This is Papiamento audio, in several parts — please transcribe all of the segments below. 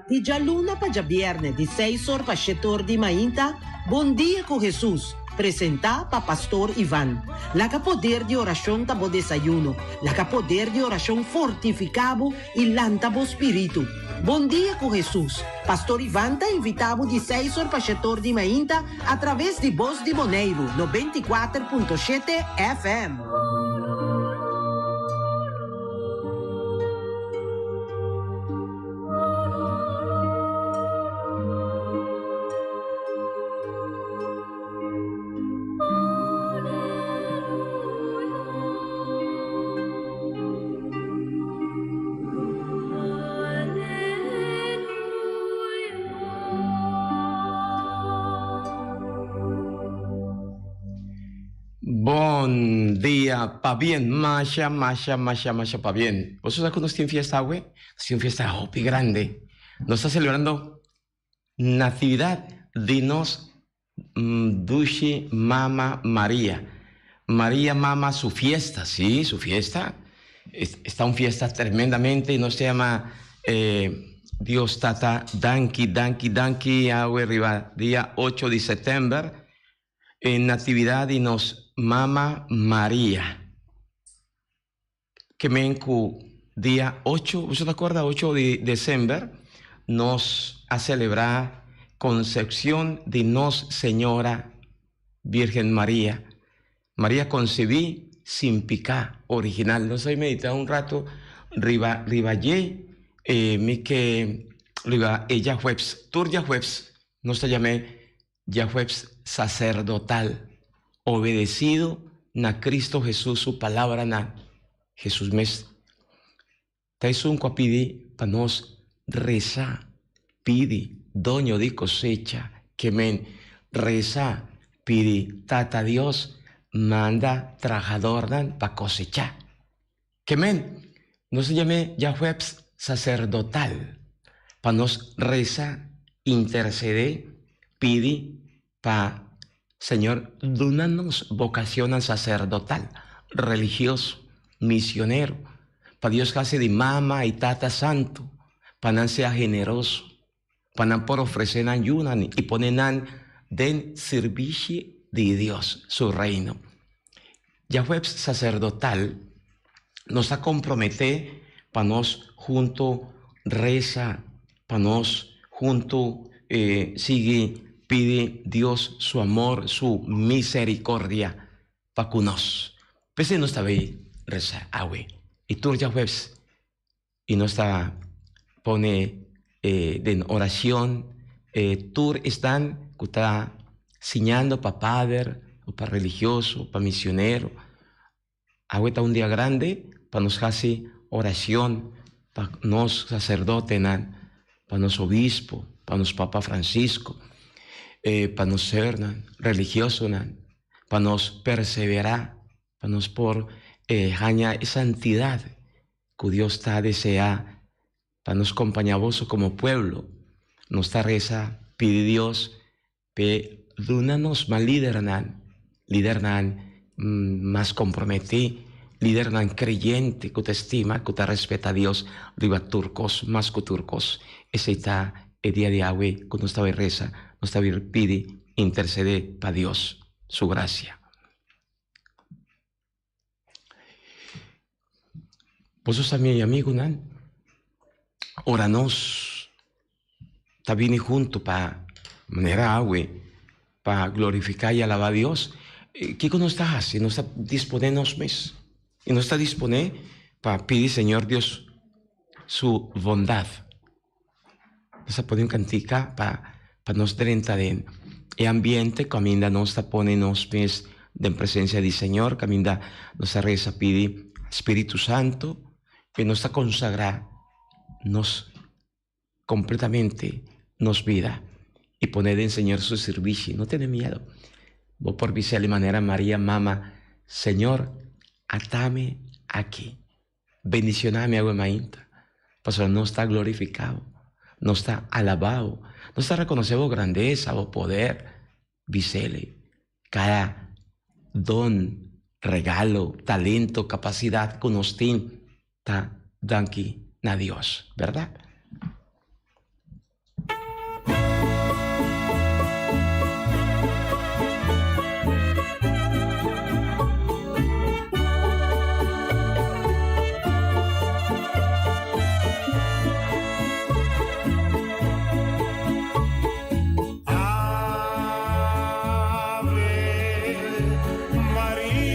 Di djaluna pa djabierne di seis or pa shete or di mainta, Bon Dia ku Hesus, presentá pa Pastor Ivan. Laga poder di orashon ta bo desayuno, laga poder di orashon fortifiká bo i lanta bo spiritu. Bon Dia ku Hesus, Pastor Ivan ta invitá bo di seis or pa shete or di mainta atraves di Bos di Boneiru 94.7 FM. Bon dia pabien masha masha masha masha pabien. Boso sa ku nos tin fiesta awe? Nos tin un fiesta hopi grandi. Nos ta selebrando Natividad di nos Dushi Mama Maria. Maria Mama su fiesta, sí, su fiesta. Esta un fiesta tremendamente, nos ta yama Dios Tata danki, danki, danki awe riba dia ocho di september e Natividad di nos Mama Maria. Ke men ku dia ocho, boso ta korda ocho di desember nos a selebrá konsepshon di nos Señora Virgen Maria. Maria konsebí sin piká original. Nos a meditá un rato riba riba dje, mi ke riba e djahuebs, tur djahuebs nos ta yam'é Djahuebs sacerdotal, obedecido na Cristo Jesus su palabra na Jesus mes. Ta esun cu a pidi pa nos reza, pidi Doño di cosecha ke men reza. pidi Tata Dios manda trahadornan pa kosechá. Ke men, nos ta yam'é djahuebs saserdotal, pa nos resa, intersedé, pidi pa Señor duna nos bokacionnan saserdotal, religioso, misionero, pa Dios hasi di mama i tata santu, pa nan sea generoso, pa nan por ofresé nan yunan i pone nan den sirbishi di Dios, su Reino. Djahuebs saserdotal nos ta komprometé pa nos huntu resa, pa nos huntu sigui pidi Dios su amor, su misericordia pa ku nos. P'esei nos ta bay resa awe i tur djahuebs i nos ta pone den oracion tur esnan cu ta siñando pa pader o pa religioso, pa misionero. Awe ta un dia grande pa nos haci oracion pa nos sacerdotenan, pa nos obispo, pa nos Papa Francisco, pa nos soeurnan, religiosonan, pa nos persevera, pa nos por haña e santidad ku Dios ta deseá pa nos kompañá boso komo pueblo. Nos ta resa pidi Dios p'e duna nos mas lidernan, lidernan mas komprometí, lidernan kreyente ku ta stima, ku ta respetá Dios riba tur kos, mas ku tur kos. Esei ta e dia di awe ku nos ta bai resa, nos ta bai pidi, intersedé pa Dios su grasia. Boso sa mi amigunan, ora nos ta bini huntu pa manera awe pa glorifiká i alabá Dios, kiko nos ta hasi? Nos ta disponé nos mes i nos ta disponé pa pidi Señor Dios su bondat. Nos ta pone un kantika pa nos drenta den e ambiente kaminda nos ta pone nos mes den presensia di Señor, kaminda nos ta resa pidi Spiritu Santo i nos ta konsagrá nos kompletamente nos bida i pone den Señor su sirbishi. No tene miedu. Bo por bisa di manera Maria mama, Señor, atami aki. Bendicioná mi awe mainta, pasobra nos ta glorificá bo, nos ta alabá bo, nos ta reconocé bo grandesa, bo poder. Bis'El cada don, regalo, talento, capacidad cu nos tin ta danki na Dios, berdad? Ave Maria.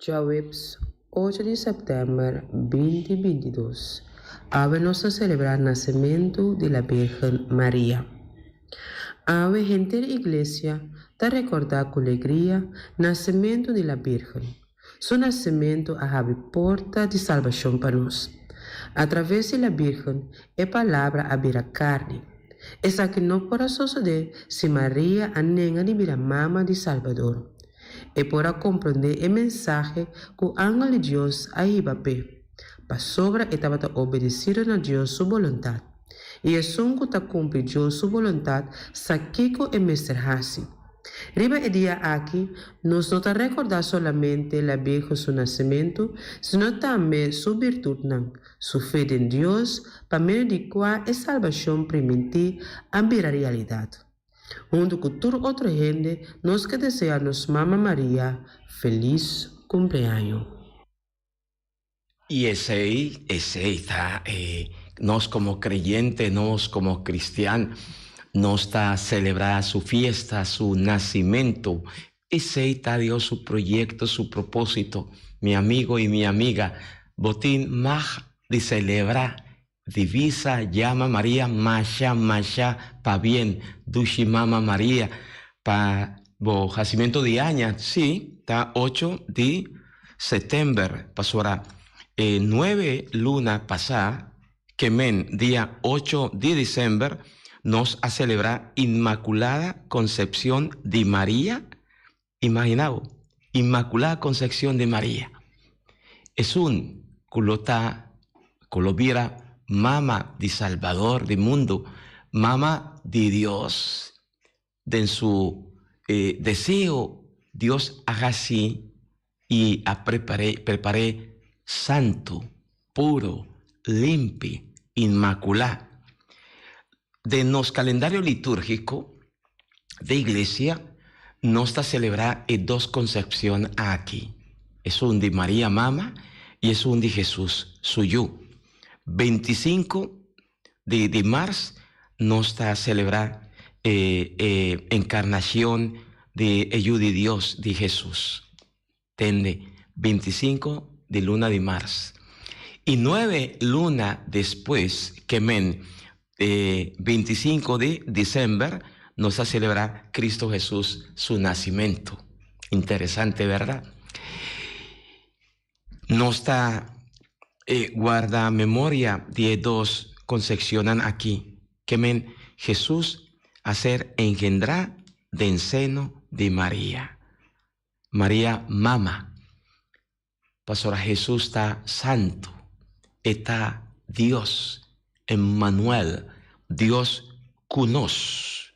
Djaweps ocho di sèptèmber binti 22, awe nos ta selebrá nasementu di la Bírgen Maria. Awe henter Iglesia ta rekordá ku legria nasementu di la Bírgen. Su nasementu a habri porta di salbashon pa nos. Atraves di la Bírgen e Palabra a bira karni. Esaki no por a sosodé si Maria a nenga di bira mama di Salbador. E por a komprondé e mensahe ku angel di Dios a hiba p'e, pasobra e tabata obedesido na Dios su boluntat. I esun ku ta kumpli Dios su boluntat sa kiko e mester hasi. Riba e dia aki, nos no ta rekordá solamente la Birgen su nasementu, sino tambe su birtutnan, su fe den Dios, pa medio di kua e salbashon primintí a bira realidat. Huntu ku tur otro hende nos ke deseá nos Mama Maria felis kumpleaño. I esei, esei ta e nos komo kreyente, nos komo kristian, nos ta selebrá su fiesta, su nasimentu. Esei ta Dios su proyekto, su propósito. Mi amigo i mi amiga, bo tin mag di selebrá Divisa yama Maria masha masha pabien dushi mama Maria pa bo hacimento di aña si ta ocho di september pasobra e nuebe luna pasa ke men dia ocho di december nos a celebra Inmaculada Concepcion di Maria. Imagina bo, Inmaculada Concepcion di Maria, esun cu lo ta, cu lo bira mama di Salbador di mundo, mama di Dios. Den su deseo Dios a haci y a prepar'é, prepar'é santo, puro, limpi, inmaculá. Den nos calendario litúrgico de iglesia nos ta celebrá e dos concepcion aki, esun di Maria Mama y esun di Jesus su Yu. 25 di di mars nos ta celebrá e e encarnacion di e Yu di Dios, di Jesus. Tende, 25 di luna di mars. Y nuebe luna despues, ke men e 25 di december, nos ta celebra Cristo Jesus su nacimento. Interesante, verdad? Nos ta guarda memoria di e dos concepcionnan aki, ke men Jesus a ser engendra den seno di Maria. Maria mama, pasobra Hesus ta santu, e ta Dios, Emmanuel, Dios ku nos.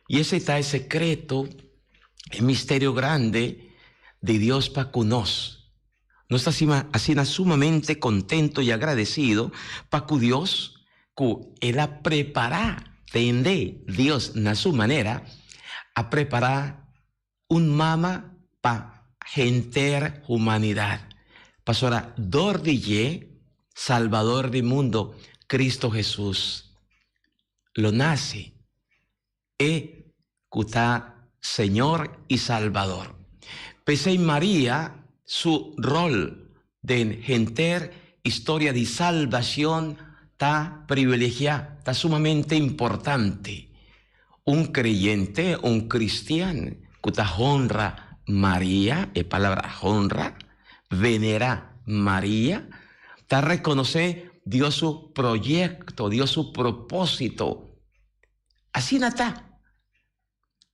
I esei ta e sekreto, e misterio grandi di Dios pa ku nos. Nos ta asina sumamente kontento i agradesido pa ku Dios ku El a prepará, tende, Dios na su manera a prepará Un mama pa henter humanidad. Pasobra dor di dje, Salbador di mundo, Cristo Jesus, lo nace, e cu ta Señor y Salbador. P'esey Maria su rol den henter historia di salbacion ta privilegia, ta sumamente importante. Un creyente, un cristian cu ta honra Maria, e palabra honra, venera Maria, ta reconoce Dios su proyecto, Dios su proposito. Asina ta.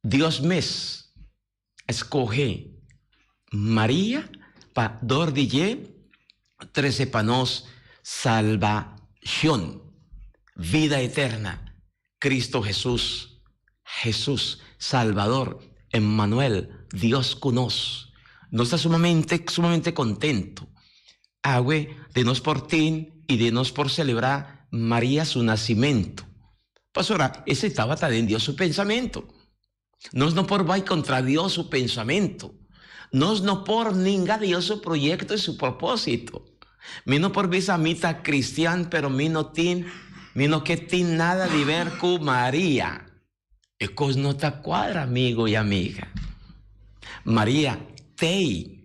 Dios mes a scoge Maria pa dor di dje trece pa nos salbacion, vida eterna, Cristo Jesus, Jesus, Salbador, Emmanuel, Dios cu nos. Nos ta sumamente, sumamente contento awe di nos por tin y di nos por celebra Maria su nacimento. Pasobra esey tabata den Dios su pensamento. Nos no por bai contra Dios su pensamento. Nos no por ninga Dios su proyecto y su propósito. Mi no por bisa mi ta cristian pero mi no tin, mi no ke tin nada di ver cu Maria. E cos no ta cuadra amigo y amiga. Maria tey.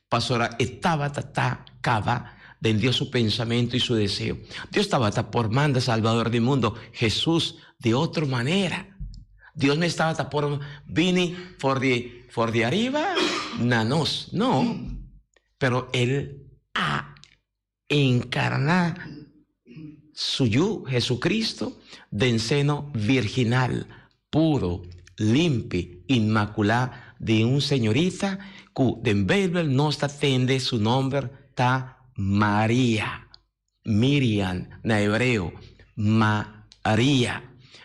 Pasobra e tabata ta caba den Dios su pensamento y su deseo. Dios tabata por manda Salvador di mundo, Jesus, di otro manera. Dios mes tabata por bini for di for di ariba na nos. No, pero El a encarna Su Yu, Jesucristo, den seno virginal, puro, limpi, inmaculá di un señorita cu den Bijbel nos ta tende su nomber ta Maria, Miriam na hebreo, Maria.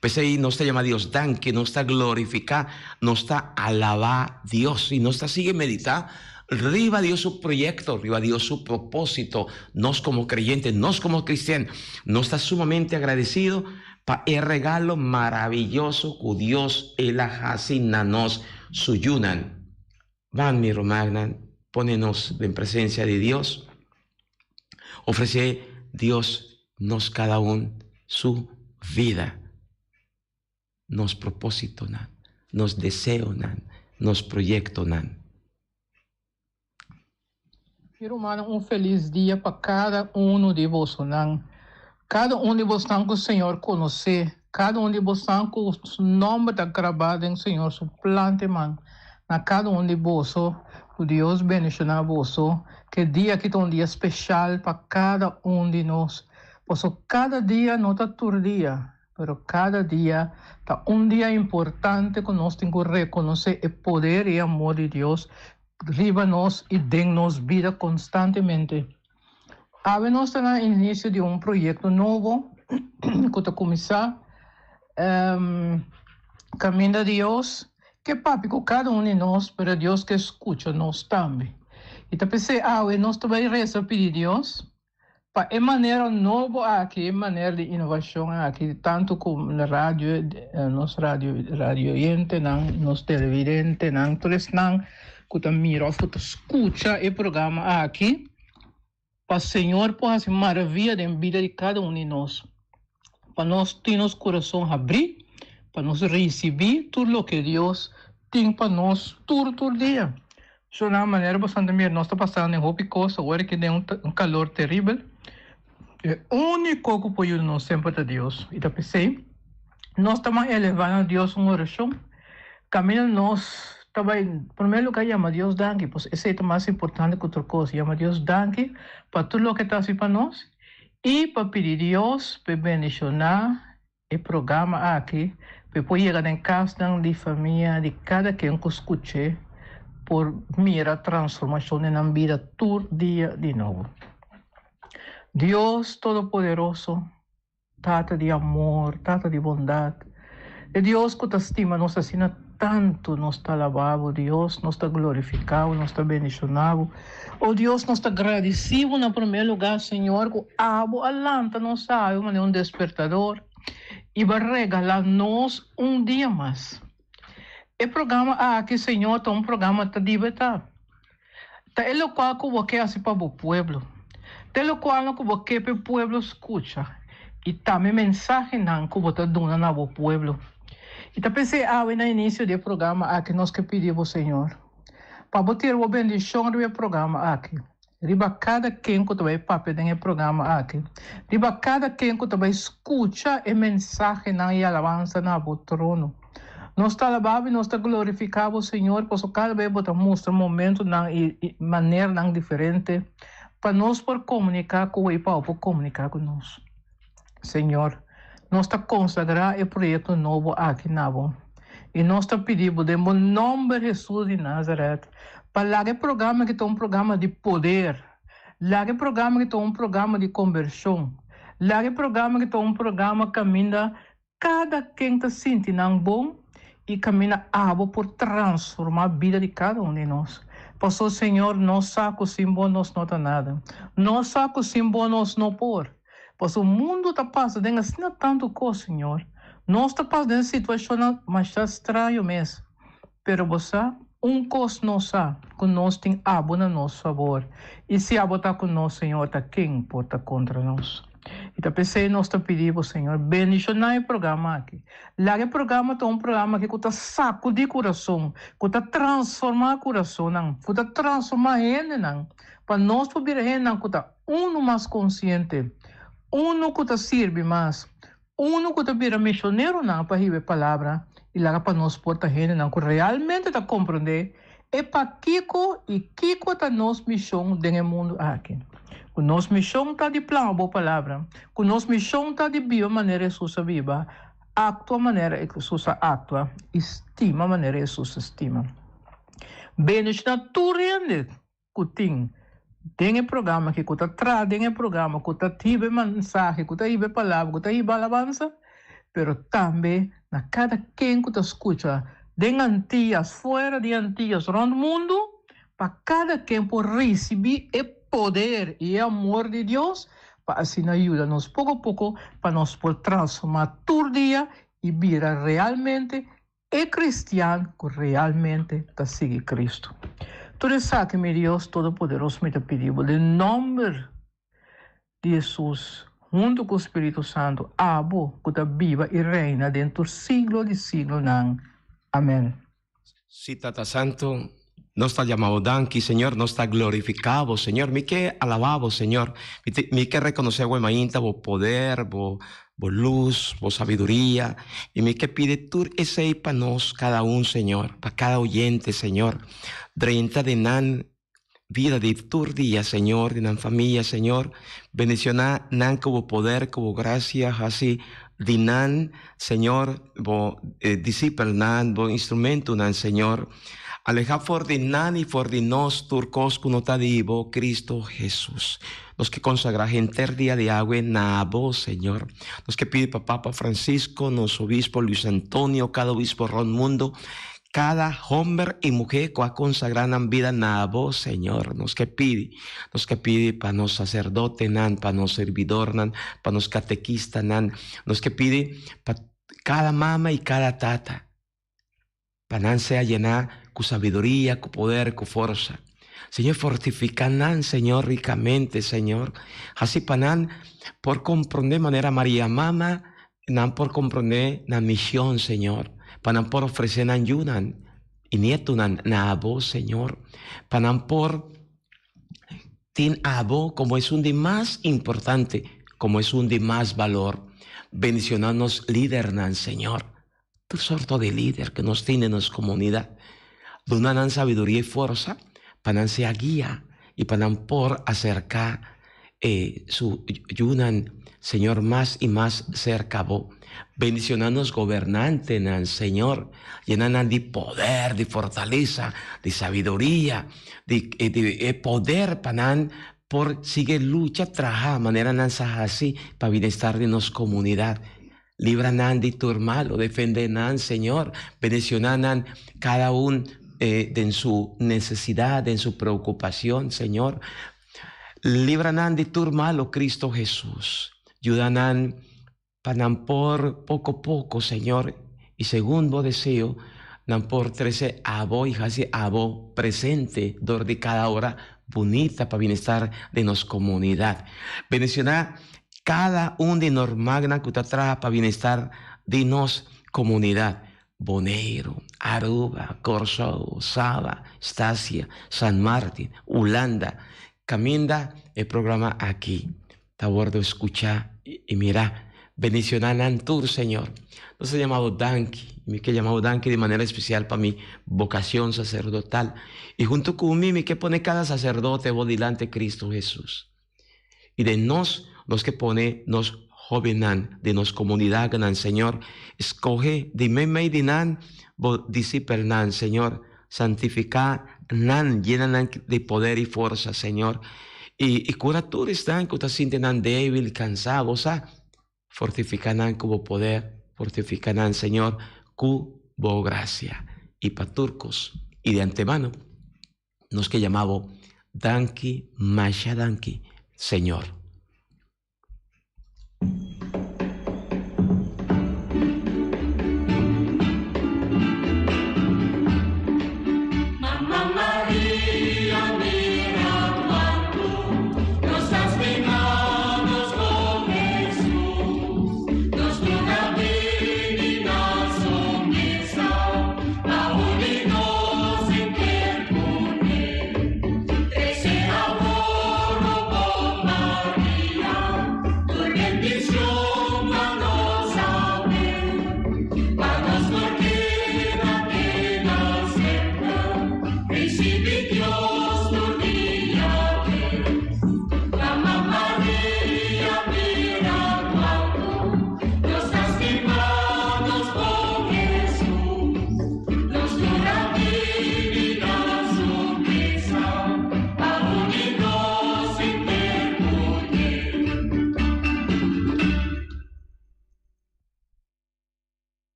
P'esei nos ta yama Dios danki, nos ta glorifiká, nos ta alabá Dios i nos ta sigui meditá riba Dios su proyekto, riba Dios su propósito. Nos komo kreyente, nos komo kristian, nos ta sumamente agradesido pa e regalo maraviyoso ku Dios el a hasi na nos, su yunan. Ban, mi rumannan, pone nos den presensia di Dios. Ofresé Dios nos kada un su vida, nos propósitonan, nos deseonan, nos proyektonan. Mi rumannan un felis dia pa kada unu di bosonan. Kada un di bosnan ku Señor konosé, kada un di bosnan ku su nòmber ta grabá den Señor su plante man. Na kada un di boso, ku Dios bendishoná boso. Ku e dia aki ta un dia speshal pa kada un di nos. Pasobra kada dia no ta tur dia, pero kada dia ta un dia importante ku nos tin ku rekonosé e poder i amor di Dios riba nos i den nos bida konstantemente. Awe nos ta na inisio di un proyekto nobo ku ta kuminsá kaminda Dios ke papia ku kada un di nos, pero Dios ke skucha nos tambe. I ta p'esei awe nos ta bai resa pidi Dios pa e manera nobo aki, e manera di inovashon aki, tantu ku radio, nos radio radioyentenan, nos televidentenan, tur esnan ku ta mira òf ku ta skucha e programa aki, pa Señor por hasi maravia den bida di kada un di nos, pa nos tin nos kurason habrí, pa nos risibí tur loke Dios tin pa nos tur tur dia. So na manera bo santa mira nos ta pasando den hopi kos awor aki den un kalor teribel. E úniko ku por yuda nos semper ta Dios i ta p'esei nos ta mas elevá na Dios un orashon kaminda nos ta bai primer lugar yama Dios danki pasobra esei ta mas importante ku tur kos yama Dios danki pa tur loke e ta hasi pa nos i pa pidi Dios pa e bendishoná E programa aki pe por yega den kasnan di famia di kada ken ku skuch'é por mira transformashon den nan bida tur dia di nobo. Dios Todopoderoso, Tata di amor, Tata di bondat, e Dios ku ta stima nos asina tantu, nos ta alabá bo, Dios, nos ta glorifiká bo, nos ta bendishoná bo. O Dios, nos ta gradisí bo na promé lugá, Señor, ku abo a lanta nos awe manera un despertador i bo a regalá nos un dia mas. E programa aki, Señor, ta un programa ta libertá. Ta e lokual ku bo ke hasi pa bo pueblo. Ta e lokualnan ku bo ke pa e pueblo skucha i tambe mensahenan ku bo ta duna na bo pueblo. I ta p'esei awe na inisio di e programa aki nos ke pidi bo, Señor, Pa bo tira bo bendishon riba e programa aki, riba kada ken ku ta bai papia den e programa aki, riba kada ken ku ta bai skucha e mensahenan i alabansa na bo trono. Nos ta alabá bo i nos ta glorifiká bo, Señor, pasobra kada bes bo ta mustra momentunan i maneranan diferente pa nos por komuniká ku bo i pa bo por komuniká ku nos. Señor, nos ta konsagrá e proyekto nobo aki na bo, i nos ta pidi bo den bo nòmber Hesus di Nazaret pa laga e programa aki ta un programa di poder, laga e programa aki ta un programa di kombershon, laga e programa aki ta un programa kaminda kada ken ta sinti nan bon i kaminda abo por transformá bida di kada un di nos. Pasobra, Señor, nos sa ku sin bo nos no ta nada. Nos sa ku sin bo nos no por. Pasobra mundu ta pasa den asina tantu kos, Señor. Nos ta pasa den situashonnan masha straño mes. Pero bo sa, un kos nos sa, ku nos tin abo na nos fabor. I si abo ta ku nos, Señor, ta ken por ta kontra nos? I ta p'esei nos ta pidi bo, Señor, bendishoná e programa aki. Laga e programa ta un programa aki ku ta sakudí kurason, ku ta transformá kurasonnan, ku ta transformá hendenan, pa nos por bira hendenan ku ta unu mas konsiente, unu ku ta sirbi mas, unu ku ta bira mishoneronan pa hiba e palabra i laga pa nos por ta hendenan ku realmente ta komprondé e pakiko i kiko ta nos mishon den e mundu aki. Ku nos mishon ta di plama bo palabra, ku nos mishon ta di biba manera Hesus a biba, aktua manera Hesus a aktua i stima manera Hesus a stima. Bendishoná tur hende ku tin den e programa aki, ku ta traha den e programa, ku ta hiba e mensahe, ku ta hiba e palabra, ku ta hiba alabansa, pero tambe na kada ken ku ta skucha den Antias, fuera di Antias, rònt mundu, pa kada ken por risibí e poder i e amor di Dios, pa asina yuda nos poko poko pa nos por transformá tur dia i bira realmente E kristian ku realmente ta sigui Kristu. Tur esaki, mi Dios Todopoderoso, mi ta pidi bo den nòmber di Hesus, huntu ku Spiritu Santu, abo ku ta biba i reina den tur siglo di siglonan. Amèn. Sí, Tata Santu, nos ta yama bo danki, Señor, nos ta glorifiká bo, Señor. Mi ke alabá bo, Señor. Mi te, mi ke rekonosé bo mainta, bo poder, bo, bo lus, bo sabiduria. I mi ke pidi tur esei pa nos kada un, Señor, pa kada oyente, Señor. Drenta den nan vida di tur dia, Señor, di nan famia, Señor. Bendicioná nan ku bo poder, ku bo gracia, hasi di nan, Señor, bo eh, disipelnan, bo instrumentonan, Señor. Aleja for di nan i for di nos tur kos ku no ta di bo, Cristo Jesus. Nos ke konsagrá henter dia di awe na bo, Señor. Nos ke pidi pa Papa Francisco, nos obispo Luis Antonio, kada obispo rònt mundo, Kada homber i muhé ku a konsagrá nan bida na Bo, Señor, nos ke pidi. Nos ke pidi pa nos saserdotenan, pa nos sirbidornan, pa nos katekistanan. Nos ke pidi pa kada mama i kada tata, pa nan sea yená ku sabiduria, ku poder, ku forsa. Señor, fortifiká nan, Señor, rikamente, Señor. Hasi pa nan por komprondé manera Maria Mama Nan por komprondé nan mishon, Señor, pa nan por ofresé nan yunan i nietunan na Abo, Señor, pa nan por tin Abo komo esun di mas importante, komo esun di mas balor. Bendishoná nos lidernan, Señor, tur sorto di lider ku nos tin den nos komunidat. Duna nan sabiduria i forsa pa nan sea guia i pa nan por aserká e su yunan, Señor, mas i mas serka bo. Bendiciona nos gobernantenan, Señor. Yena nan di poder, di fortalesa, di sabiduria, di e poder pa nan por sigui lucha, traha manera nan sa haci pa bienestar di nos comunidad. Libra nan di tur malo, defende nan, Señor. Bendiciona nan cada un den su necesidad, den su preocupacion, Señor. Libra nan di tur malo, Cristo Jesus. Yuda nan pa nan por poco poco, Señor, y segun bo deseo, nan por trece abo y haci abo presente dor di cada ora bunita pa bienestar di nos comunidad. Bendiciona cada un di nos rumannan cu ta traha pa bienestar di nos comunidad. Boneiru, Aruba, Kòrsou, Saba, Stasia, San Martin, Hulanda, kaminda e programa aki ta wòrdu skuchá i mirá. Bendishoná nan tur, Señor. Nos ta yama bo danki. Mi ke yama bo danki di manera espesial pa mi bokashon saserdotal. I huntu ku mi, mi ke pone kada saserdote bo dilanti Kristu Hesus. I den nos, nos ke pone nos hóbennan den nos komunidatnan, Señor. Skohe di meimei di nan bo disipelnan, Señor. Santifiká nan, yena nan di poder i forsa, Señor. I i kura tur esnan ku ta sinti nan débil, kansá. Bo sa, fortifiká nan ku bo poder, fortifiká nan, Señor, ku bo grasia. I pa tur kos, i di antemano, Nos ke yama bo danki, masha danki, Señor.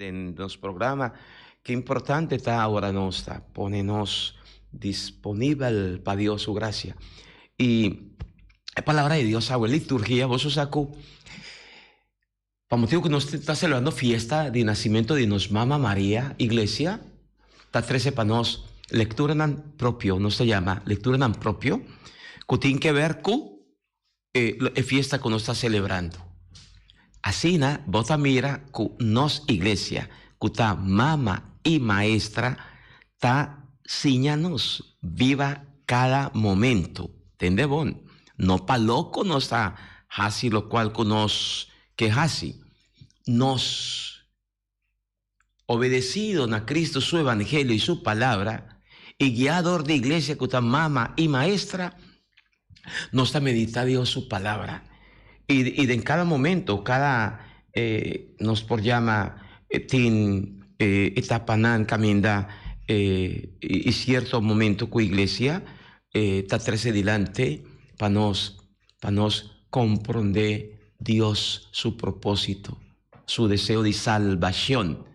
Den nos programa, ki importante ta ora nos ta pone nos disponibel pa Dios su gracia. Y e palabra di Dios awe liturgia, boso sa cu pa motibo cu nos ta celebrando fiesta di nacimento di nos Mama Maria, Iglesia ta trece pa nos lecturanan propio, nos ta yama lecturanan propio, cu tin ke ber cu e fiesta ku nos ta selebrando. Asina bo ta mira ku nos iglesia, ku ta mama i maestra, ta siña nos biba kada momento. Tende bon, no pa loko nos ta hasi lokual ku nos ke hasi. Nos Obedecido na Cristo su evangelio y su palabra, y guiá dor di iglesia cu ta mama y maestra, nos ta medita Dios su palabra. Y y den cada momento, cada nos por yama tin etapanan caminda y cierto momento cu iglesia ta trece dilante pa nos, pa nos comprende Dios su proposito. Su deseo di salbacion.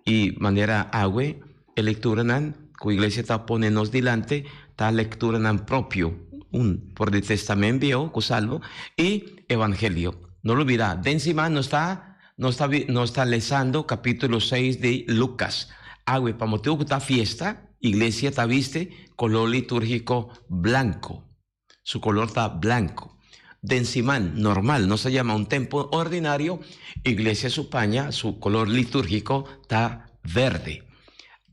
Y manera awe e lecturanan cu iglesia ta pone nos dilanti ta lecturanan propio, un por di Testament Bieu cu salvo y Evangelio. No lubida, den siman nos ta nos ta nos ta lesando capitulo seis di Lucas. Awe pa motibo cu ta fiesta, iglesia ta bisti color liturgico blanco. Su color ta blanco. Den siman normal, nos ta yama un tempo ordinario, iglesia su paña, su color liturgico ta verde.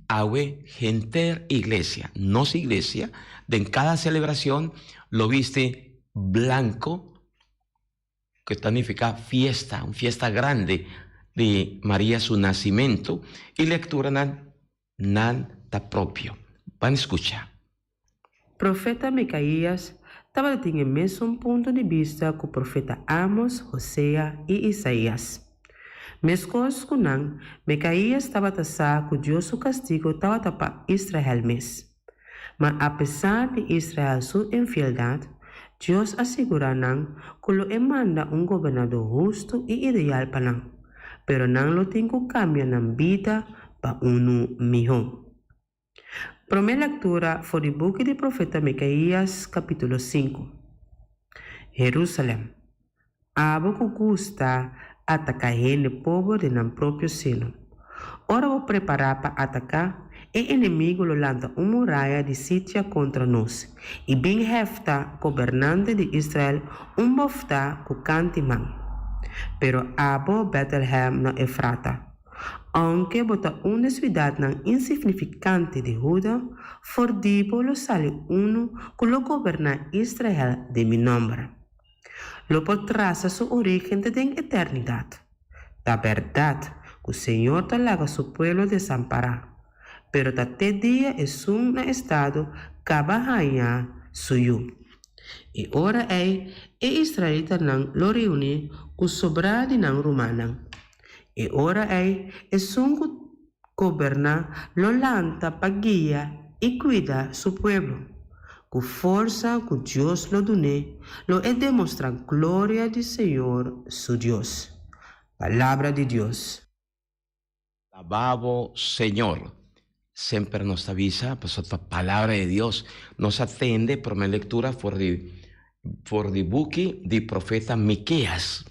Awe henter iglesia, nos iglesia, den cada celebracion lo bisti blanco, cu ta nifica fiesta, un fiesta grandi di Maria su nacimento, y lecturanan nan ta propio. Ban scucha. Profeta Mikaías tabatin e mesun punto di bista ku profeta Amos, Hosea i Isaías. Meskos ku nan, Mikaías tabata sa ku Dios su kastigu tabata pa Israel mes. Ma apesar di Israel su infieldat, Dios a sigurá nan ku lo e manda un gobernadó hustu i ideal pa nan, pero nan lo tin ku kambia nan bida pa unu mihó. Promé lektura for di buki di profeta Mikaías, kapítulo sinku. Herúsalèm, abo ku gusta ataká hende pober den nan propio seno. Ora bo prepará pa ataká, e enemigu lo lanta un muraya di sitia kontra nos i bin hefta gobernante di Israel un boftá ku kant'i man. Pero abo, Bètlehèm na Efrata, Ounke bo ta un di suidatnan insignifikante di Huda, for di bo lo sali unu ku lo goberná Israel den mi nòmber. Lo por trasa su orígen te den eternidat. Ta bèrdat ku Señor ta laga su pueblo desampará, pero ta te dia esun na estado kaba haña su yu. E ora ei e israelitanan lo reuní ku sobrá di nan rumannan. E ora ei esun ku goberná lo lanta pa guia i kuida su pueblo. Ku forsa ku Dios lo dun'é, lo e demostrá gloria di Señor su Dios. Palabra di Dios. Alababo Señor. Semper nos ta bisa, pasobra ta palabra di Dios. Nos a tende prome lectura for di for di buki di profeta Miqueas.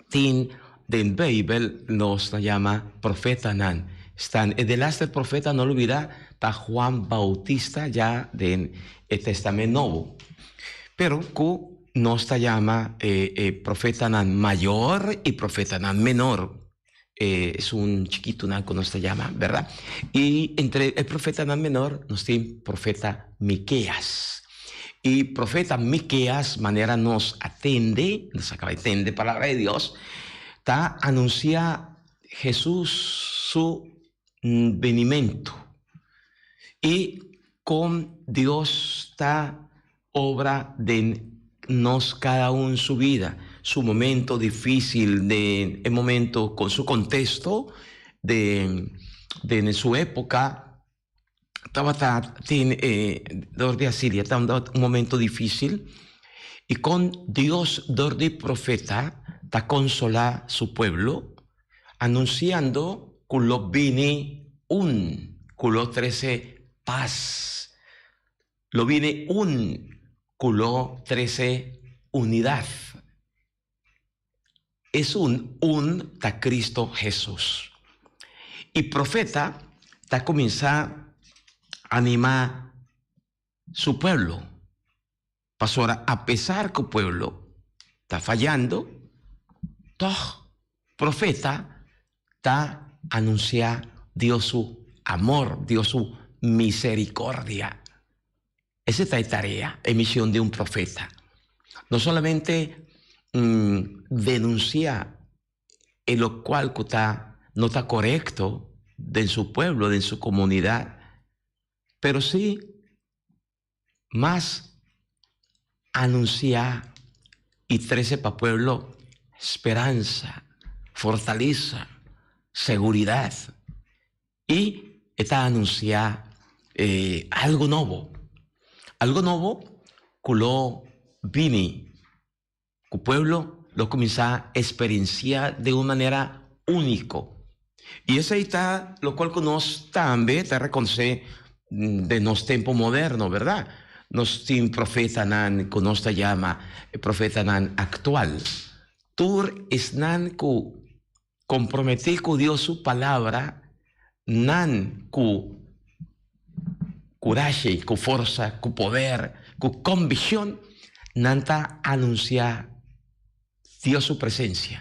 Tin den Bijbel nos ta yama profetanan. Stan e delaster profeta no lubida ta Juan Bautista ya den e Testament Nobo. Pero cu nos ta yama e e profetanan mayor y profetanan menor. Esun chikitunan ku nos ta yama, bèrdat? I entre e profetanan menor nos tin profeta Mikeas. I profeta Mikeas, manera nos a tende, nos a kaba di tende palabra di Dios, ta anunsiá Hesus su benimentu i kon Dios ta Obra den nos cada un su vida, su momento dificil den e momento con su contexto den den su epoca tabata tin e dor di Asiria tabata un momento dificil y con Dios dor di profeta ta consola su pueblo. Anunsiando ku lo bini un ku lo trese pas. Lo bini un ku lo trese unidat. Esun un ta Cristo Hesus. I profeta ta kuminsá animá su pueblo, pasobra apesar ku pueblo ta fayando, tòg profeta ta anunsiá Dios su amor, Dios su misericordia. Ese ta e tarea, e mision di un profeta. No solamente denuncia e locual cu ta no ta corecto den su pueblo, den su comunidad, pero si mas anuncia y trece pa pueblo speransa, fortaleza, seguridad. I e ta anunsiá algu nobo, algu nobo ku lo bini, ku pueblo lo kuminsá eksperensiá den un manera úniko. I esei ta lokual ku nos tambe ta rekonosé den nos tempu moderno, bèrdat? Nos tin profetanan ku nos ta yama e profetanan aktual. Tur esnan ku Komprometí ku Dios su Palabra, nan ku kurashi, ku forsa, ku poder, ku konvikshon, nan ta anunsiá Dios su presensia.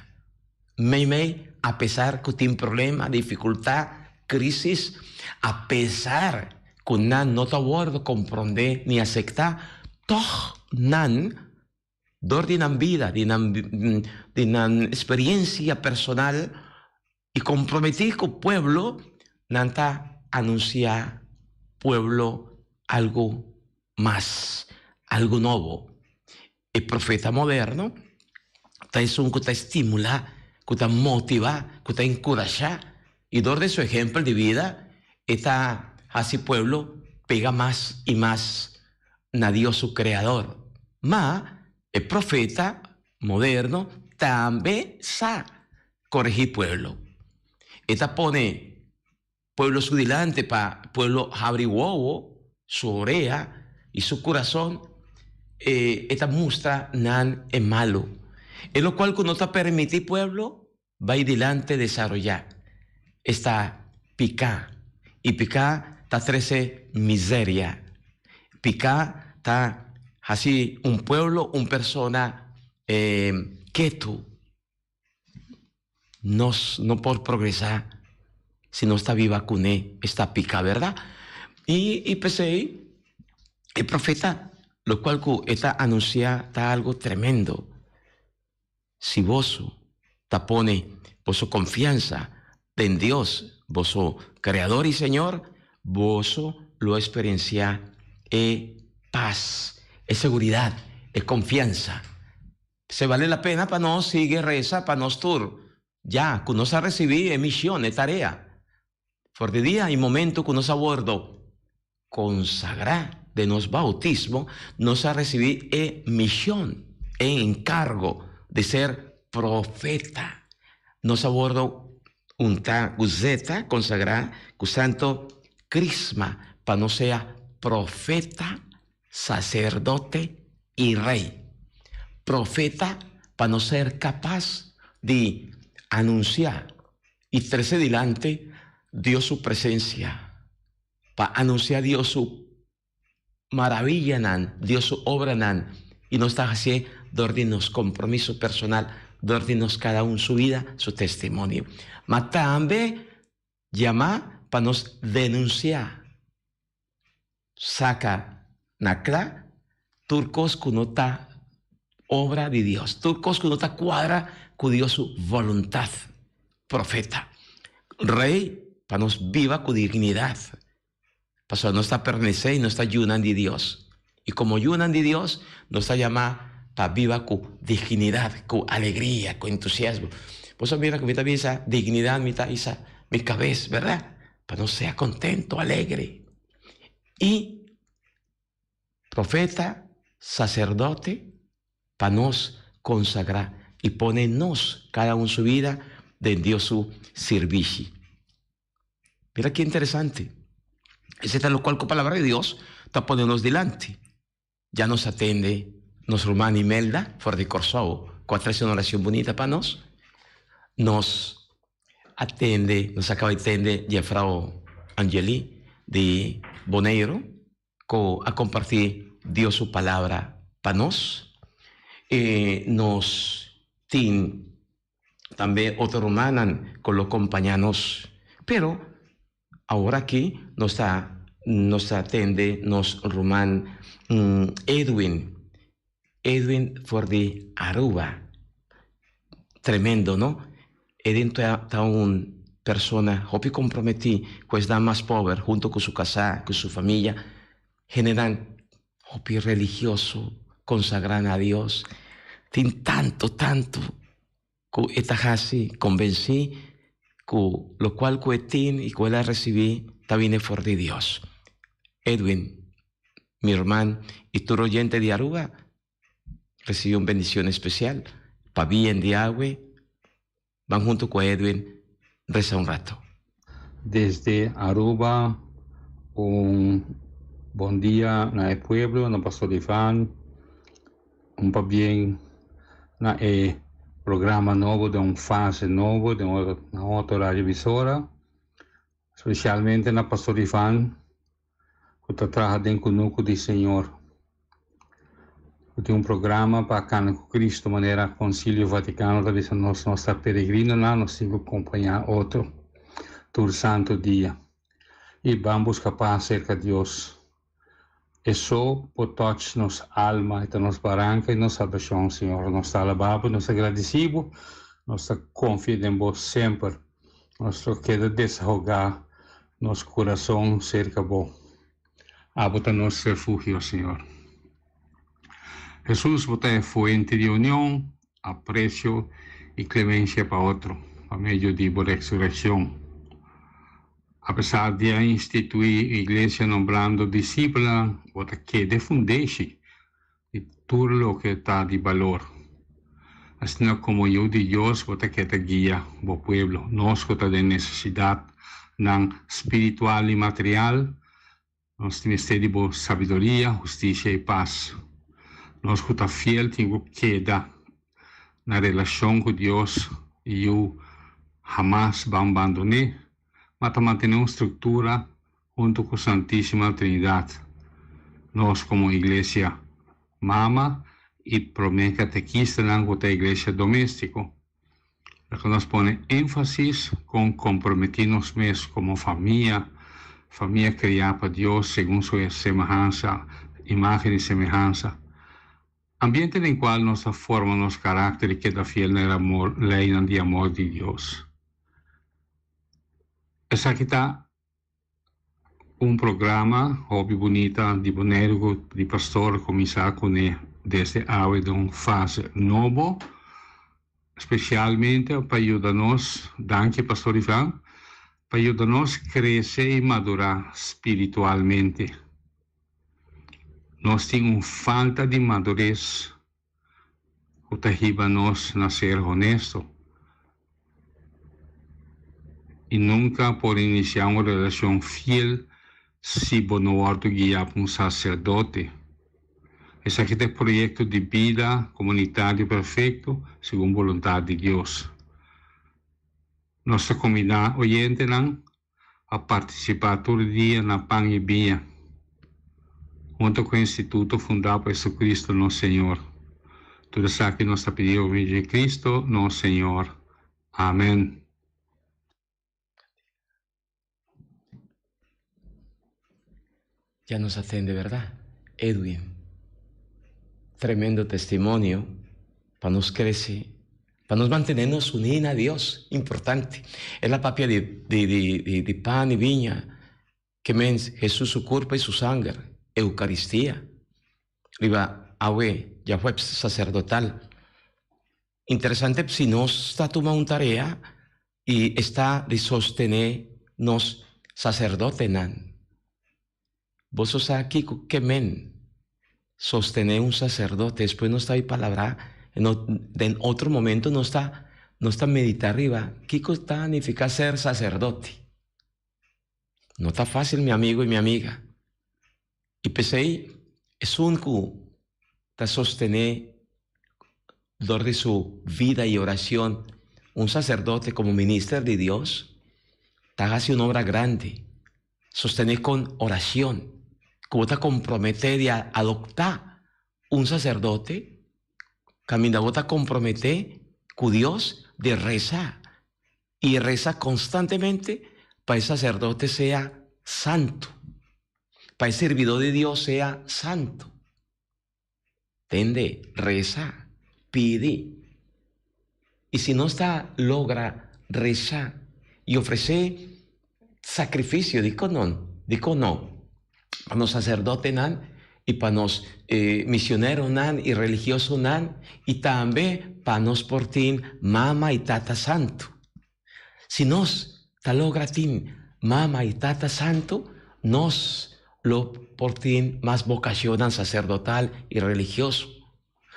Meimei, apesar ku tin problema, difikultat, krísis, apesar ku nan no ta wòrdu komprondé ni asektá, tòg nan Dor di nan bida, di nan di nan experiencia personal y comprometi cu pueblo, nan ta anuncia pueblo algo mas, algo nobo. E profeta moderno ta esun cu ta estimula, cu ta motiva, cu ta encurasha y dor di su ehempel di bida e ta haci pueblo pega mas y mas na Dios su Creador. Ma e profeta moderno tambe sa coregi pueblo. E ta pone pueblo su dilanti pa pueblo habri wowo, su orea y su curazon. E ta mustra nan e malo. E locual cu no ta permiti pueblo Bai dilanti desaroyá esta piká, i piká ta trese miseria. Piká ta hasi un pueblo, un persona ketu. Nos no por progresá si nos ta biba kuné esta piká, bèrdat? I p'esei e profeta lokual ku e ta anunsiá ta algu tremendo. Si boso ta pone boso konfiansa den Dios, boso Kreador i Señor, boso lo eksperensiá e pas, e seguridat, e konfiansa. Se bale la pena pa nos sigui resa pa nos tur, ya ku nos a risibí e mishon, e tarea. For di dia i momento ku nos a wordo konsagrá den nos bautismo, nos a risibí e mishon, e enkargo di ser profeta. Nos a wordo untá ku zeta, konsagrá ku santo krisma pa nos sea profeta, saserdote i rei. Profeta pa nos ser kapas di anunsiá i trese dilanti Dios su presensia pa anunsiá Dios su maraviyanan, Dios su obranan, i nos ta hasié dor di nos kompromiso personal, dor di nos kada un su bida, su testimonio. Ma tambe yamá pa nos denunsiá, saka na kla tur kos ku no ta obra di Dios, tur kos ku no ta kuadra ku Dios su boluntat. Profeta, Rei, pa nos biba ku dignidat, pasobra nos ta pertenesé i nos ta yunan di Dios. I komo yunan di Dios, nos ta yamá pa biba ku dignidat, ku alegria, ku entusiasmo. Bo sa mira ku mi ta bisa dignidat, mi ta isa mi kabes, bèrdat? Pa nos sea kontento, alegre. I profeta, saserdote, pa nos konsagrá i pone nos, kada un su bida, den Dios su sirbishi. Mira ki interesante. Esei ta lokual ku Palabra di Dios ta pone nos dilanti. Ya nos a tende nos ruman Imelda for di Kòrsou ku a trese un orashon bunita pa nos. Nos a tende, nos a kaba di tende Jefrou Angeli di Boneiru ku a kompartí Dios su palabra pa nos. I nos tin tambe otro rumannan ku lo kompañá nos. Pero awor aki nos ta nos ta tende nos ruman Edwin, Edwin for di Aruba. Tremendo no? Edwin ta ta un persona hopi komprometí ku esnan mas pober hunto ku su kasá, ku su famia, hendenan Hopi religioso konsagrá na Dios tin tantu tantu ku e ta hasi konbensí ku lokual ku e tin i ku el a risibí ta bini for di Dios. Edwin, mi ruman i tur oyente di Aruba risibí un bendishon espesial pabia di awe. Ban hunto cu Edwin reza un rato. Desde Aruba un bon dia na e pueblo, na Pastor Ivan, un pabien na e programa nobo den un fase nobo den na otro radio emisora, specialmente na Pastor Ivan ku ta traha den kunuku di Señor, ku tin un programa pa kana ku Cristo manera Konsilio Vatikano ta bisa nos, nos ta peregrinonan, nos tin ku kompañá otro tur santu dia i ban buska pas serka Dios. E so por touch nos alma, e ta nos baranka i nos salbashon, Señor. Nos ta alabá bo, nos ta gradisí bo, nos ta konfia den bo semper. Nos lo keda desahogá nos kurason serka bo. Abo ta nos refugio, Señor. Hesus, bo ta e fuente di union, apresio i klemensia pa otro, pa medio di bo resurekshon. Apesar di a instituí iglesia nombrando disipelnan, bo ta keda e fundeshi di tur loke ta di balor. Asina komo Yu di Dios bo ta keda guia bo pueblo. Nos ku ta den nesesidatnan spiritual i material, nos tin mester di bo sabiduria, hustisia i pas. Nos ku ta fiel tin ku keda na relashon ku Dios i Yu hamas ban bandon'é, ma ta mantené un struktura Huntu ku Santísima Trinidat, nos komo Iglesia Mama i promé katekistanan ku ta Iglesia Doméstiko, laga nos pone énfasis kon komprometí nos mes komo famia, famia kriá pa Dios segun su semehansa, imágen i semehansa, ambiente den kual nos ta forma nos karakter i keda fiel na e amor, leinan di amor di Dios. Esaki ta Un programa hopi bunita di Boneiru ku di pastor kuminsá kuné desde awe den un fase nobo, spesialmente pa yuda nos, danki Pastor Ivan, pa yuda nos krese i madurá spiritualmente. Nos tin un falta di madures ku ta hiba nos na ser honesto i nunka por inisiá un relashon fiel si bo no wòrdu guiá pa un saserdote. Esaki ta e proyekto di bida komunitario perfekto segun boluntat di Dios. Nos ta kombidá oyentenan a partisipá tur dia na pan i biña, hunto ku e instituto fundá pa Jesucristo nos Señor. Tur esaki nos ta pidi por medio di Cristo nos Señor. Amen. Ya nos atende, verdad? Edwin, tremendo testimonio pa nos crece, pa nos mantenernos uní na Dios, importante. E la papia di, di, di, di, di pan y viña, que mens Jesús su cuerpo y su sangre, Eucaristía. Riba awe, ya fue sacerdotal. Interesante si nos ta tuma un tarea y esta di sostene nos sacerdotenan. Boso sa kiko ke men sostené un saserdote? Despues nos ta bai palabrá, no, den otro momento nos ta. nos ta meditá riba kiko ta nifiká ser saserdote. No ta fásil mi amigo i mi amiga. I p'esei esun ku ta sostené dor di su vida i oracion un sacerdote como minister di Dios, ta haci un obra grandi. Sostené con oracion cu bo ta comprometé di a adoptá un sacerdote, caminda bo ta comprometé cu Dios di reza i reza constantemente pa e sacerdote sea santo, pa e sirbidó di Dios sea santo. Tende, reza, pidi. I si nos ta logra reza i ofresé sakrifisio, dikon non? Dikon no? Pa nos saserdotenan i pa nos misioneronan i religiosonan i tambe pa nos por tin mama i tata santu. Si nos ta logra tin mama i tata santu, nos lo por tin mas bokashonnan saserdotal i religioso.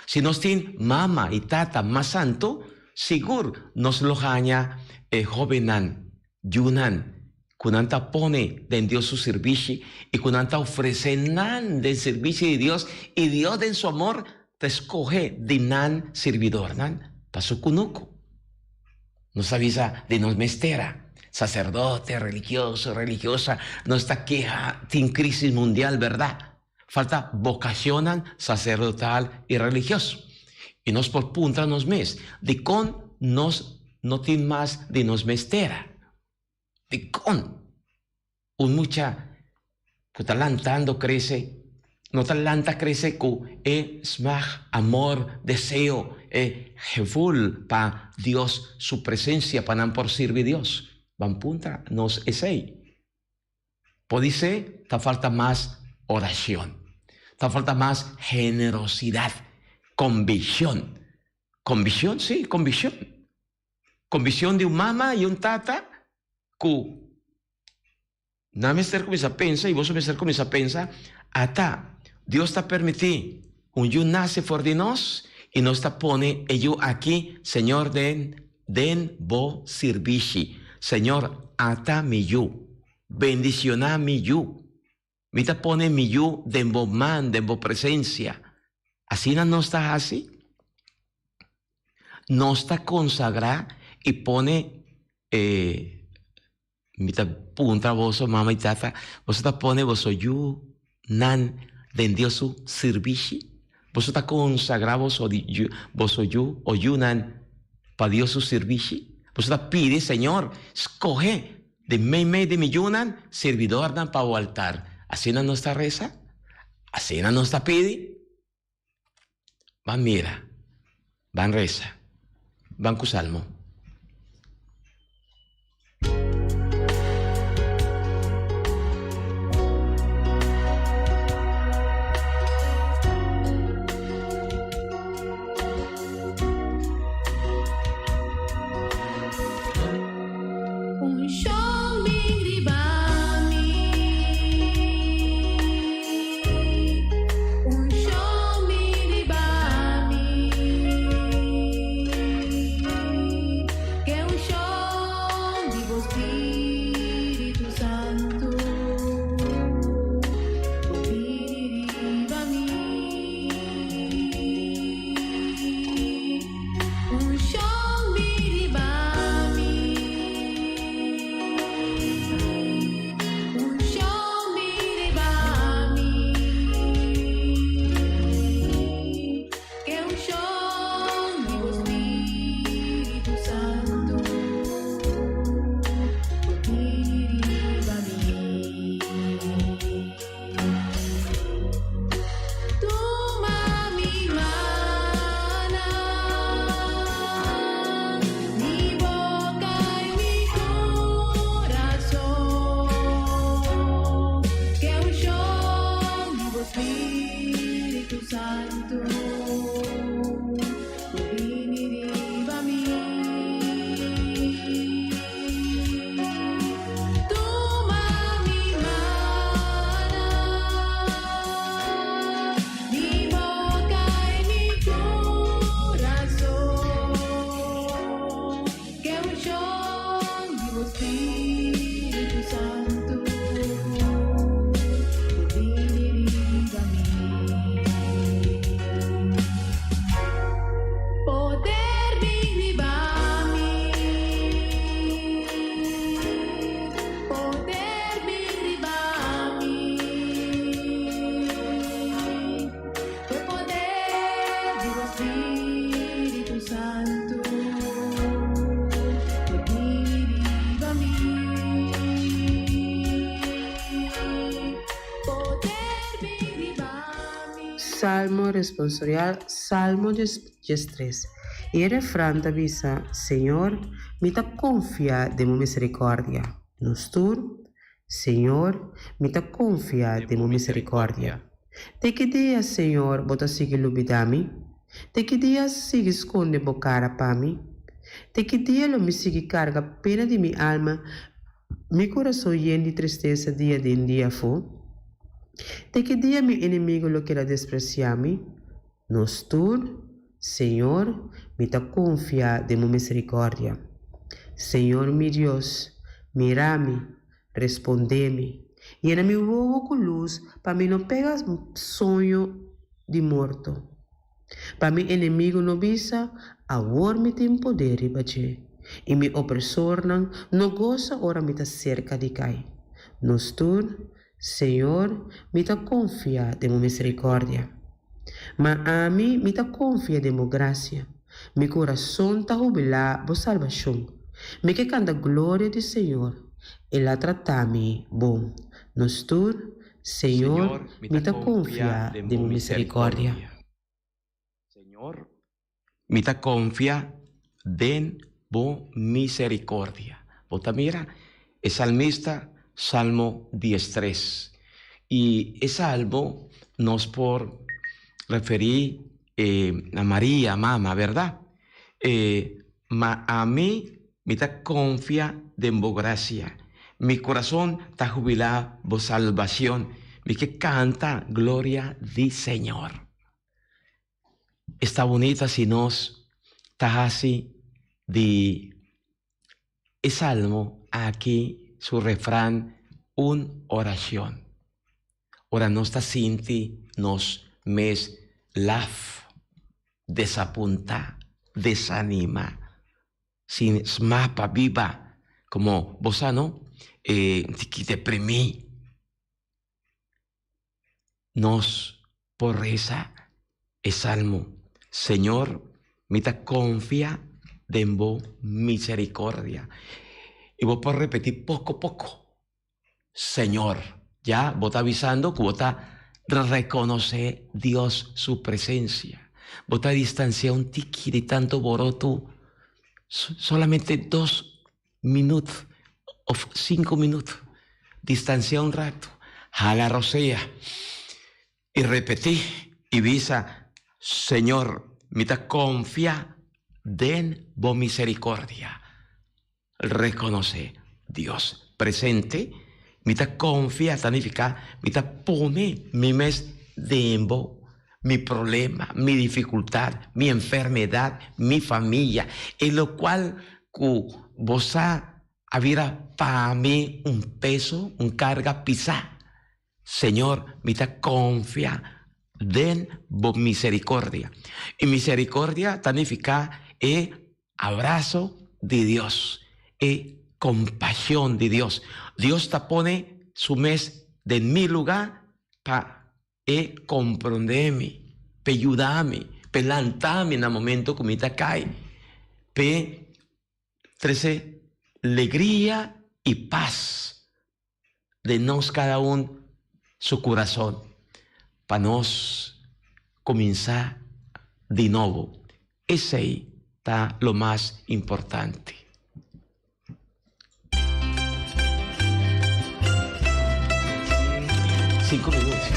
Si nos tin mama i tata mas santu, sigur nos lo haña e hóbennan, yunan, ku nan ta pone den Dios su sirbishi i ku nan ta ofresé nan den sirbishi di Dios, i Dios den su amor ta skohe di nan sirbidornan pa su kunuku. Nos ta bisa di nos mes tera, saserdote, religioso, religiosa, nos ta keha tin crisis mundial, berdad? Falta vocacionnan sacerdotal y religioso. Y nos por puntra nos mes, dicon nos no tin mas di nos mes tera? Dicon un mucha cu ta lantando crece no ta lanta crece cu e smaak, amor, deseo, e gevoel pa Dios su presencia pa nan por sirbi Dios? Ban puntra nos esey. Podisé ta falta mas oracion. Ta falta mas generosidad, conviccion. Conviccion? Sí, conviccion. Conviccion di un mama y un tata cu nan mester cuminsa pensa y boso mester cuminsa pensa, ata Dios ta permiti un yu nace for di nos y nos ta pone e yu aki, Señor, den Den bo sirbishi. Señor, ata mi yu. Bendicioná mi yu. Mi ta pone mi yu den bo man, den bo presencia. Asina nos ta haci? Nos ta consagrá i pone e Mi ta puntra boso, mama i tata, boso ta pone boso yu nan den Dios su sirbishi? Boso ta konsagrá boso boso yu o yunan pa Dios su sirbishi? Boso ta pidi, Señor, skohe di meimei di mi yunan sirbidornan pa bo altar. Asina nos ta resa? Asina nos ta pidi? Ban mira, ban resa, ban ku salmo. Salmo responsorial Salmo 13 I e refran ta bisa, Señor, mi ta konfia den bo miserikòrdia. Nos tur, Señor, mi ta konfia den bo miserikòrdia. Te ki dia, Señor, bo ta sigui lubidá mi? Te ki dia sigui skonde bo kara pa mi? Te ki dia lo mi sigui karga pena di mi alma, mi kurason yen di tristesa dia den dia afó? Te ki dia mi enemigu lo keda despresiá mi? Nos tur, Señor, mi ta konfia den bo miserikòrdia. Señor mi Dios, mira mi, respondé mi. Yena mi wowo ku lus pa mi no pega soño di morto. Pa mi enemigu no bisa, Awor mi tin poder riba dje, i mi opresornan no gosa ora mi ta serka di kai. Nos tur, Señor, mi ta konfia den bo miserikòrdia. Ma ami, mi ta konfia den bo grasia. Mi kurason ta hubilá bo salbashon. Mi ke kanta gloria di Señor. El a trata mi bon. Nos tur, Señor, mi ta konfia den bo miserikòrdia. Señor, mi ta konfia den bo misericordia. Bo ta mira e salmista, Salmo 13. I e salmo nos por referí na Maria, mama, berdad? Ma ami, mi ta konfia den bo grasia. Mi kurason ta hubilá bo salbacion. Mi ke kanta gloria di Señor. Esta bunita si nos ta hasi di e salmo aki su refran un oracion. Ora nos ta sinti nos mes laf, desapuntá, desanimá, sin sma pa biba, como bo sa no, e tiki deprimí. Nos por resa e salmo, Señor, mi ta confia den bo misericordia. Y bo por repeti poco poco, Señor. Ya bo ta avisando cu bo ta reconoce Dios su presencia. Bo ta distancia un tiki di tanto boroto, solamente dos minuut of cinco minuut. Distancia un rato, hala rosea y repeti y bisa, Señor, mi ta confia den bo misericordia. Reconoce Dios presente, mi ta confia ta nifica mi ta pone mi mes den bo, mi problema, mi dificultad, mi enfermedad, mi familia, e locual cu bo sa a bira pa mi un peso, un carga pisa. Señor, mi ta confia den bo misericordia. Y misericordia ta nifica e abrazo di Dios, e compasion di Dios. Dios ta pone su mes den mi lugar pa E komprondé mi, p'e yuda mi, p'e lanta mi na momento ku mi ta kai, p'e trese legria i pas den nos kada un su kurason, pa nos kuminsá di nobo. Esei ta lo mas importante. Cinco minutos.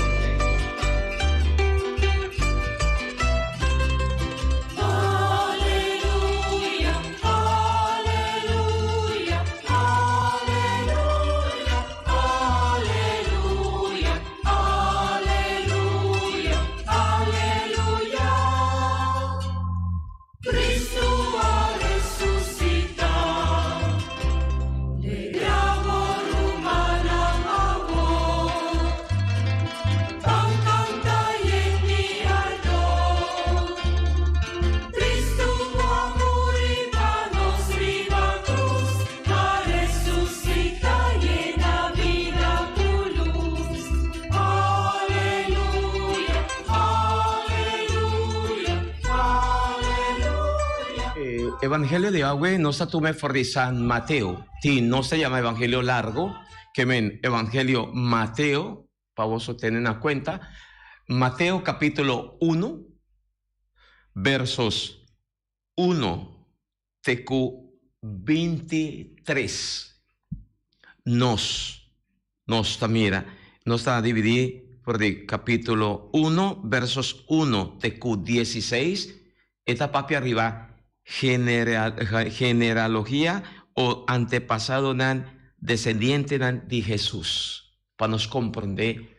Evangelio di awe nos ta tuma for di San Mateo. Tin nos ta yama evangelio largo, ke men evangelio Mateo, pa boso tene na kuenta. Mateo capítulo 1, versos 1 te ku 23. Nos, nos ta mira, nos ta dividí for di capítulo 1, versos 1 te ku 16, e ta papia riba genealogia o antepasadonan, descendientenan di Hesus, pa nos comprende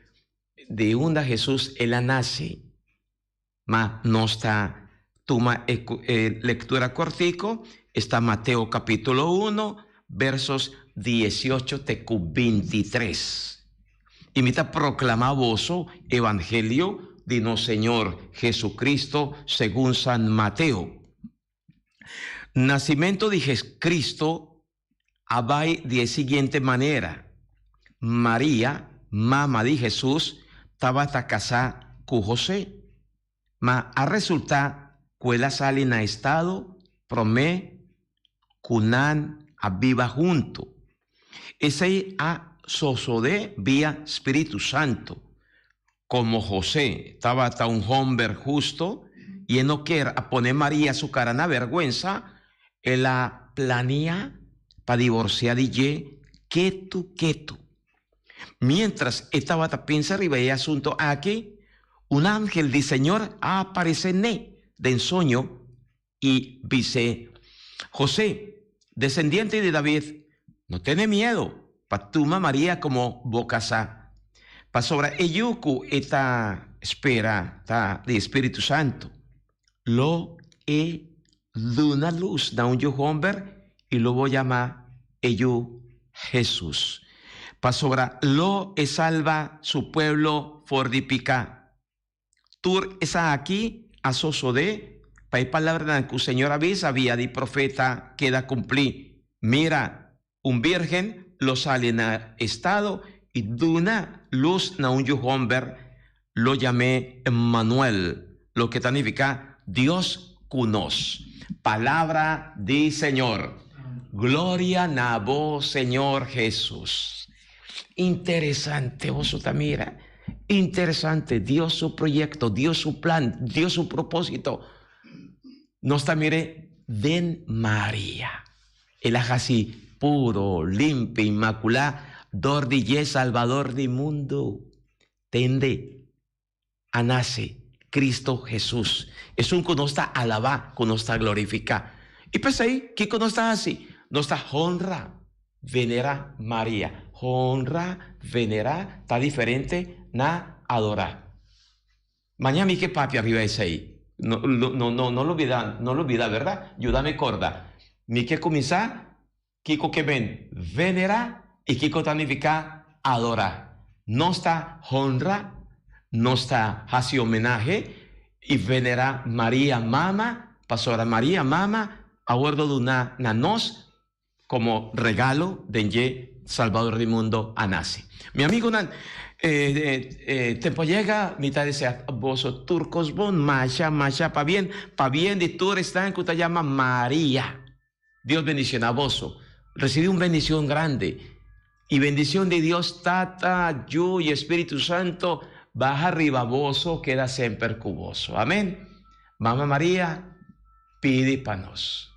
di unda Hesus el a nace. Ma nos ta tuma e e lectura cortico, esta Mateo capítulo 1, versos 18 te cu 23. Y mi ta proclama boso evangelio di nos Señor Jesucristo segun San Mateo. Nacimento di Jesucristo a bai di e siguiente manera, Maria, mama di Hesus, tabata kasá ku Hosé, ma a resultá ku el a sali na estado promé ku nan a biba huntu. Esei a sosodé via spiritu santu. Komo Hosé tabata un hòmber hustu i e no kier a pone Maria su kara na bèrgwensa, el a plania pa divorsiá di dje ketu ketu. Miéntras e tabata pensa riba e asuntu aki, un angel di Señor a aparesé n'e den soño i bis'é, José, desendiente di David, no tene miedu pa tuma Maria komo bo kasá, pasobra e yu ku e ta spera ta di spiritu santu. Lo e duna lus na un yu hòmber i lo bo yama e yu Hesus, pasobra lo e salba su pueblo for di piká. Tur esaki a sosodé pa e palabranan ku Señor a bisa via di profeta keda kumplí, Mira, un bírgen lo sali na estado i duna lus na un yu hòmber, lo yam'é Emmanuel, loke ta nifiká Dios ku nos. Palabra di Señor. Gloria na bo, Señor Hesus. Interesante, boso ta mira. Interesante, Dios su proyecto, Dios su plan, Dios su propósito. Nos ta mire den Maria. El a hasi puro, limpio, inmaculá, dor di dje Salvador di mundu. Tende, a nace Cristo Jesús, esun cu nos ta alabá, cu nos ta glorificá. I p'esei, kico nos ta haci? Nos ta honra, venerá Maria. Honra, venerá, ta diferente na adorá. Maña mi ke papia riba esei. No, no, no, no lubida, no lubida, berdad? Yuda mi corda. Mi ke cuminsa Kiko ke men venerá i kiko ta nifiká adorá? Nos ta honra, nos ta hasi homenahe i venerá Maria Mama, pasobra Maria Mama a wòrdu duná na nos komo regalo den dje Salbador di mundo a nase. Mi amigunan, tempu a yega, mi ta desea boso tur kos bon, masha, masha pabien, pabien di tur esnan ku ta yama Maria. Dios bendiciona boso. Recibi un bendicion grandi. Y bendicion di Dios Tata, Yu y Espiritu Santo baha riba boso, keda semper cu boso. Amen. Mama Maria, pidi pa nos.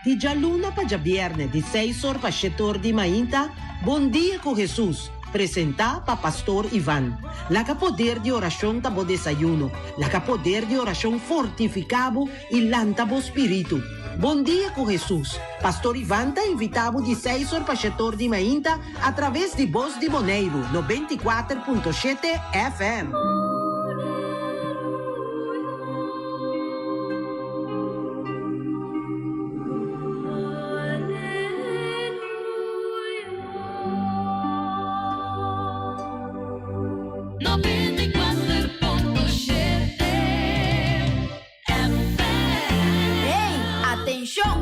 Di djaluna pa djabièrnè di seis or pa shete or di mainta, Bon Dia ku Hesus, presentá pa Pastor Ivan. Laga poder di orashon ta bo desayuno. Laga poder di orashon fortifiká bo i lanta bo spiritu. Bon Dia ku Hesus, Pastor Ivan ta invitá bo di seis or pa shete or di mainta atraves di Bos di Boneiru 94.7 FM.